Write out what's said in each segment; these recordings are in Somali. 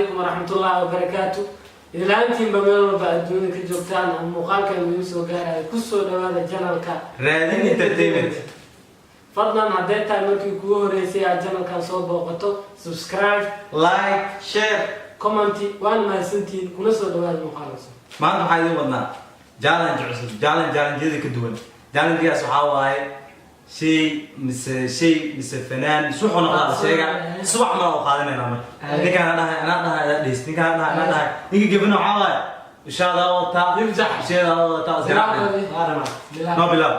Calaykum waraxmatullaahi wabarakaatu. Idlaantiinba meel walba adduunyada ka joogtaan ama muuqaalkan idiin soo gaaraya, kusoo dhawaada channelka Raadin Entertainment. Fadlan, hadday tahay markii kugu horeysay aad channelkan soo booqato, subscribe, like, share, comment. Waan mahadsantihiin, kuna soo dhawaada muuqaal cusub. Maanta waxaa idiin wadnaa challenge cusub, challenge challenge-yada ka duwan. Challenge-gaas waxaa waaye shay mise shay mise fanaan mise wuxuu noqdaa la sheega. Subax ma u qaadanayna marka. Ninkaan dhahay, anaa dhahay, adaa dhehis. Ninkaan dhahay, anaa dhahay. Ninka gebina waxaa waaye ishaadaa wataa. Yimsax. Isheedaa wataa. Bilaab. Noo bilaab.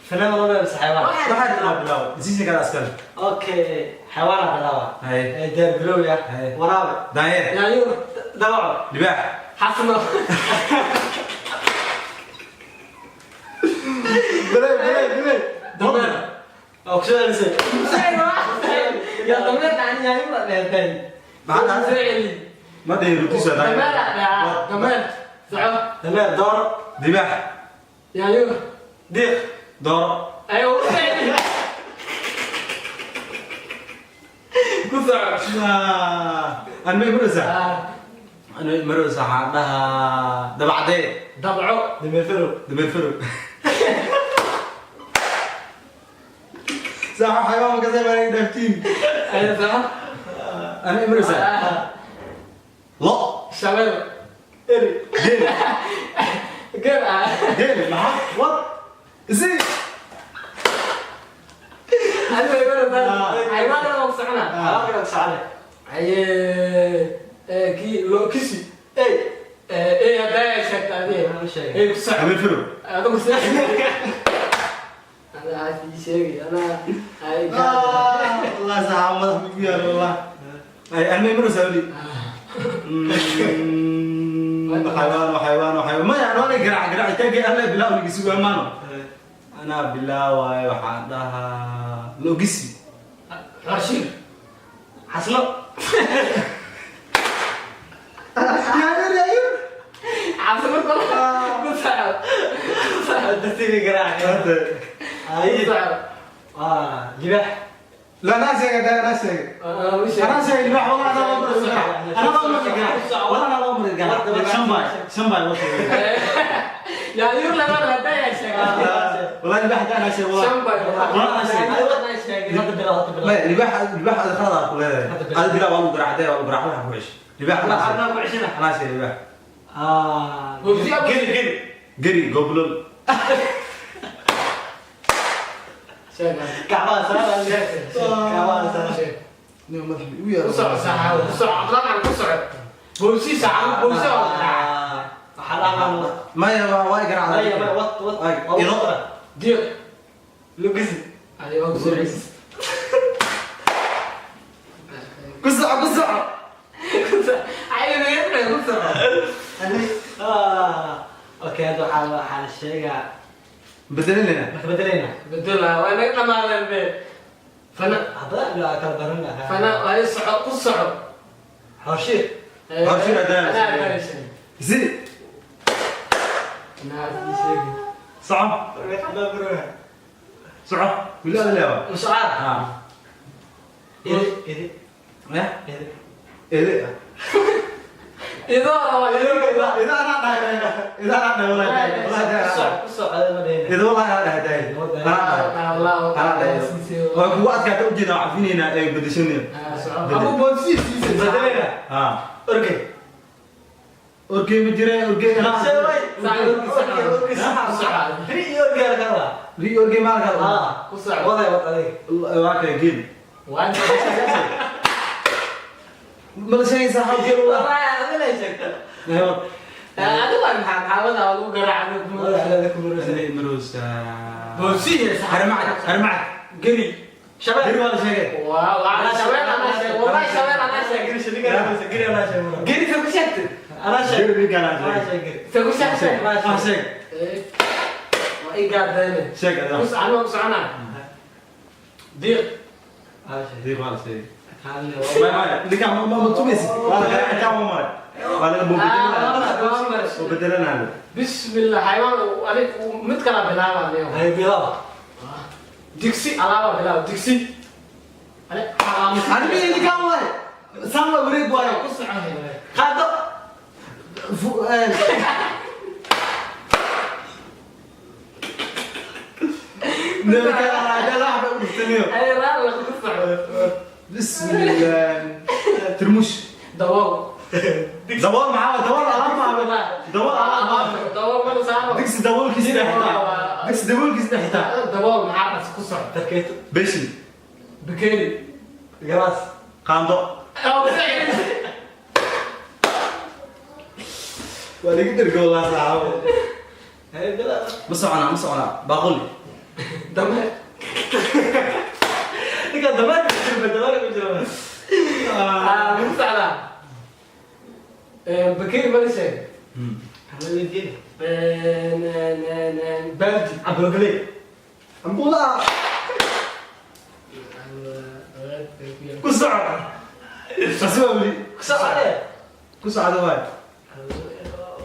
Fanaan loo mise xayawaan? Waxaa noo bilaab, decision-kaada askale. Okay, xayawaana bilaaba. Hay. Ee diyaar garowya. Hay. Waraabe. Daanyeer. Yaayuur. Dawaco. Libaax. Xasno. Bilay, bilay, bilay. Dameer. Oo ku soo celisay. Yaa dameer? Aan yaayuur la dheertay. Maxaa dhahay? Soo celi. Ma dhihin rutiisa. Dameer aa dhahaa. Dameer soco. Dameer, dooro. Libaax. Yaayuur. Diiq. Dooro. Ay, ugu soo celi, ku soco. Anma maraysaa? Ah. Anma maraysaa, waxaan dhahaa dabacdee. Dabco. Dameer farow. Dameer farow. Saaxa xayawaan ka sameeyay dhaaftiin. Ay, soco. Anma maraysaa? Ah. Lo. Shabeel. Eri. Geel. Geel ah. Geel maxaa what isi? Adiga way maraysaa. Ah. Xayawaanada waa ku soconaa. Xayawaanka ku socone. Aye, kii loo kisi. Ey. Ee haddaa ay sheegta adiga. Maxaa u sheegay? Ee, ku soco. Dameer farow. Adigu soo anaa ii sheegay anaa ay. Wallah saxa madax migu yaalo wallah. Ay, anma maraysaa weli? Xayawaan, xayawaan, xayawaan. Maya, anaa garaac garaac taagay alla bilaaw ligisi waa maano. Anaa bilaawaayo, waxaan dhahaa logisi. Xorshiir. Xaslo. Yaayur, yaayur. Cabsi kula ku soco, ku soco. Dartiga garaac. Hadda. Ku Ay. soco. Ah, libaax. لا، انا sheegay, انا sheegay. Ah, u sheeg. انا sheegay libaax. والله انا ما مرة انا ما مرة garaac والله انا ما مرة garaac. Shan baay, shan baay wata. Yaayuur lama haddaa ay sheegtay. والله libaax انا sheegay والله. Shan bay. والله انا sheegay. Hadda bilaw, hadda bilaw. ما libaax, libaax هذا خلاص ku leedahay هذا bilaw waa lagu garaac, waa lagu garaac, waxa ku cish libaax. Anaa ku ceshina. انا sheegay libaax. Ah. Geri, geri, geri goblol. Sheeg. Gacmaha saar. Gacmaha saar. Sheeg. Madax u Ku soco saxa, ku soco Cabdiraxmaan, ku soco bowsi saxa, bowsi waa garaac. Waxaa la aqaan. maya, waa garaac. Maya, maya, wat wat. Ido. Diiq. Lugisi. Ay, waa ku soo celis. Ku soco, ku soco. Ay, ku soco. Ah, okay, hadda waxaa la sheegaa. Bedelinayna. Marka bedelayna. Bedela, waa naga dhamaadeen be fana. Hadda la kala baran. Fana ay, soco, ku soco. Xorshiir. Xorshiir haddana. Anaa haddana sheegay. Si. Anaa ii sheegay. Soco, soco, wili ada leewa. Muscaar. Ha. Iri, iri. Ya. Iri. Ede. Idoo waa idoo. إذا أنا dhahay, إذا أنا dhahay والله، والله. Ku soco, ku soco, ma dhehina. إذا والله أنا dhahay dhahay أنا dhahay. Allah. أنا dhahay waa kugu adkaata ujeeda cafinayna ee bedeshanayna. Abu boonsi siisay. Bedelayna. Ha. Orgey. Orgey ma jira orgey anaa. Orgey, ri iyo orgey la kala. Ri orgey ma laga. Ah. Ku soco. Waday, wad adiga. Waa kay geel. Waa. Ma la sheegaysaa hal geel wallah? Wallahi adiga la sheegta. Aywa. Adigu waa maxaa maxaamada lagu garaacay? Wadaxda ku muraysa. Marosa. Boonsi. Harmacad, harmacad. Geri. Shabeel. Geri waa la sheegay. Waa waa shabeel, anaa sheegay wallahi, shabeel anaa sheegay. Geri shiliga geri anaa sheegay. Geri sa ku sheegtay. Anaa sheegay. Geri ninkaan anaa Anaa sheegay. sheegay. Sa ku sheegtay. Ah, sheeg. Waa ii gaadayne. Sheeg adaa. Ku soco, ku soconaa. Diiq. Anaa sheegay. Diiq waa la sheegay. Hal. Maya, maya, ninkaan ma tumaysid, waa la garaac, intaan waa maray, waa laga Ah, oo bedelanaayo. Bismillah, xayawaan adig mid kala bilaaba niyo. Hay, bilaw. Digsi alaaba bilaaba, digsi. Aniga ninkaan waay. Saan waa wareeg waayo. Ku soco. Qaado. Ay, raal ku soco. Bismillah. Termush. Dabool. Dabool maxaa waay? Dabool alaab maaha. Dabool alaab maaha. Dabool mana saaro. Digsi daboolkiisa dhex xitaa. Digsi daboolkiisa dhex xitaa. Dabool maxaa dhas ku soco. Tarkeeto. Beshi. Bakeeri. Galaas. Qaando. Oo, ku soco. Waa laga dhergoolaa saaxiibo. Haye galaas. Ma soconaa, ma soconaa. Baaquli. Dameer. Ninka dameer ku jira, dameer ku jira. Ah, ku socdaa. Bakeeri mana sheeg. Ama weydiin. Baaldi. Cabdulgaley. Ambuulaa. Ku soco. Taasi waa weli. Ku socde. Ku socda waay.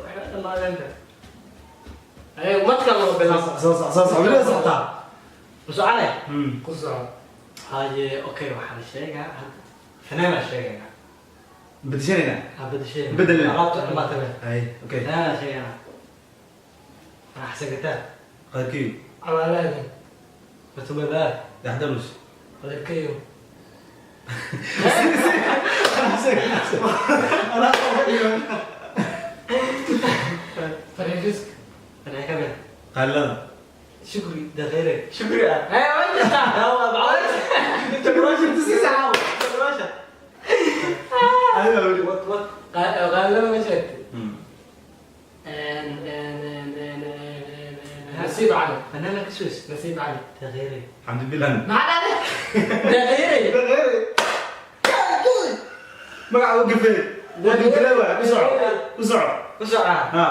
Waxay dhamaadeen. Ay, madka loo bilaabo. Soo soco, soo soco. Weli waa socotaa. Ku socde. Ku soco. Haye, okay, waxaa la sheegaa hadda. Fanaan la sheegayaa. Bedeshanayna. Ha bedesheen. Bedelna. Alaabta dhamaatay. Ay, okay. Fanaan la sheegayaa. Waxaa xasan gataa. Qadarkiyo. Cawaaladan. Batubadaar. Daxdalus. Qadarkayo. Fariifisk. Fanaan ka mid. Qaylada. Shukri. Daqiire. Shukri ah. Ay, waa jirtaa. Yaa waa macallin. Jabraasha. Adiga weli. Wat wat. Qaalada ma sheegtay. Nasiib Cali. Fanaan la kasweys. Nasiib Cali. Daqiire. Xamdi bilan. Maxaa dhahday? Daqiiray. Magaca u gafee. Waa gafee waay. Ku soco. Ku soco. Ku socaa. Ha.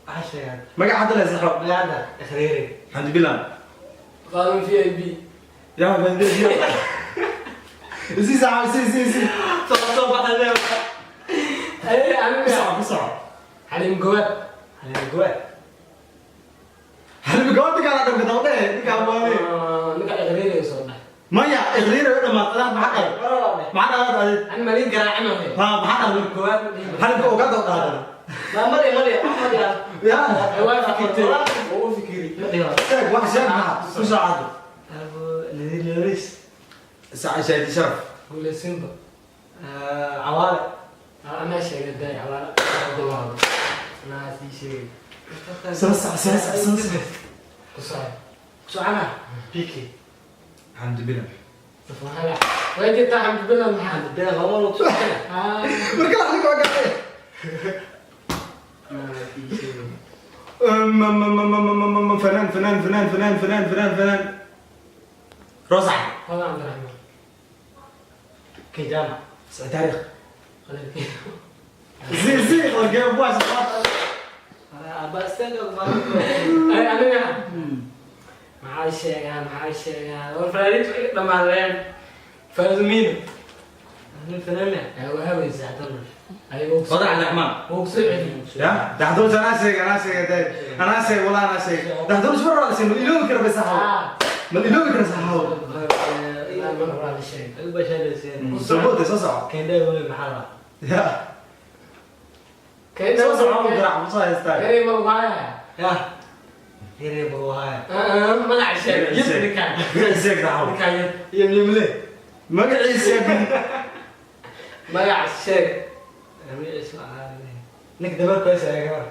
Waxaa sheegaa. Magaca hadda la saxo. Magacada. Akhriire. Xamdi bilan. Qaadan VIP. Yaa baan biyo. Si sax si si si. Soo soo baxay. Ay, Ku aniga. soco, ku soco. Xaliim Gowaad. Haye go'aa. Halbi goobta kala dhanka dawdhe ninka waale. Ninka iqriiraya soo dhahay. Maya iqriir way dhamaatay maxaa qalad? Maxaa qalad adig? An malin garaacin oo. Ha, maxaa qalad? Go'aa. Halbi oga dawdhaada. Ma mari mari Ahmad ya. Ya. Ay, waa fikirtay. Oo u fikiri. Sheeg wax sheeg maxaa? Ku socdo. Abu Nadir Loris. Saacid sharaf. Guuleysinba. Cawaale. Anaa sheegay daay xawaala. Anaa sii sheegay. Soo soco, soo soco, soo soco. Ku soco. Ku socana. Piki. Xamdi bilan. Safahala. Way jirtaa Xamdi Bilan maxaa? Been lama loo socona. Ah. Marka la xilka waa gaadhay. Anaa sii sheegay. فنان فنان فنان فنان فنان فنان فنان روزع. Hodan Cabdiraxmaan. Kijana. تاريخ. Qadarkii. زي زي الجيم واش. Aba istaag ma. Ay, aniga. Maxaa sheegaa, maxaa sheegaa? War fanaaniintu waxay dhamaadeen. Faadumiino. Nin fanaan ah. Ay, waa haweysaa. Ay, wuu ku وضع عبد الرحمن. wuu ku soo celiyey. يا دحدوش انا شيء انا شيء انا شيء ولا انا شيء دحدوش مره سنو يلوم كره بس حاول Ah. ما يلوم كره بس حاول. Ilaa mar horaa la sheegay. Uba sheegayeen. سبوت سوسع. Kenda wali maxaa la. يا سوسع عمو قرع مصا يستاهل. Kay ma waaya. Ya. Here buu haya. Ah, magaca sheeg. Yid ninkaan. magaciisa saxaw. Ninkaan yid. Yemle magaciisa. Magaca sheeg. Magaciisa Ninka dabar ku haysa gabar.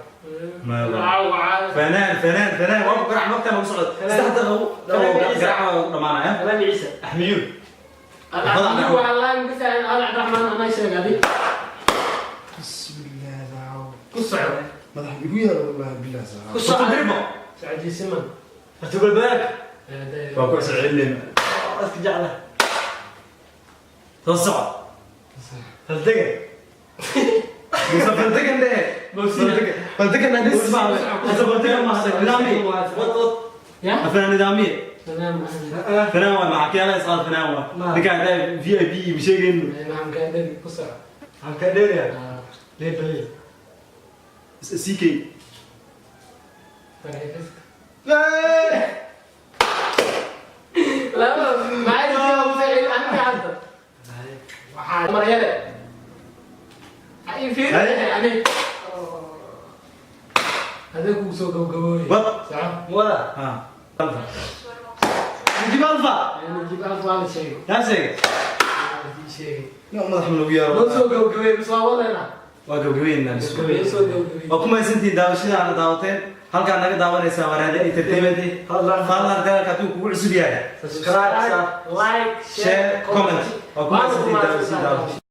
Waa فنان فنان فنان waa qarax waqti lagu socdo saddex daqiiqo qarax waa ugu dhamaanaya. Fanaan Ciise. Axmiyuun. والله مثلا انا عبد الرحمن انا sheeg adi. بسم الله العظيم. Ku soco. مدح igu yaalo والله بالله صراحة. Ku soco. Socodii siman. Fartugal baak. Waa ku socodin. Iska jecla. Soo soco. Faldaga. Musa faldagan de. Faldagan hadis ma Musa faldagan ma nidaami. Wad wad. Ya? فنان nidaamiye. Fanaan maxamed. فنان waa maxaa kii ala isqaad fanaan waa. Ninka hadda VIP ma sheegayno. Maxamed Kaandari ku soco. Waxaan ka dheerayaa. Leebel. CK. Fariifisk. Laba maxay aniga hadda. Ay, fiiri ani. Adiga kugu soo gabagabooy. Wad. Soco. Wada. Ha, Alfa, Najib Alfa. Najib Alfa waa la sheegay. Yaa sheegay? Waa la sheegay. Yaa madax ma lagu yaaro. Noo soo gabagabooy mise waa wadayna? Waa gabagabeynaa bis. Noo soo gabagabooy. Waa ku mahadsantihiin daawashada aana daawateen. Halkaan naga daawanaysaa waa Raade Entertainment. Fadlan. Fadlan, channelka hadduu kugu cusub yahay, Subscribe, like, share, comment. Waa ku mahadsantihiin daawashada.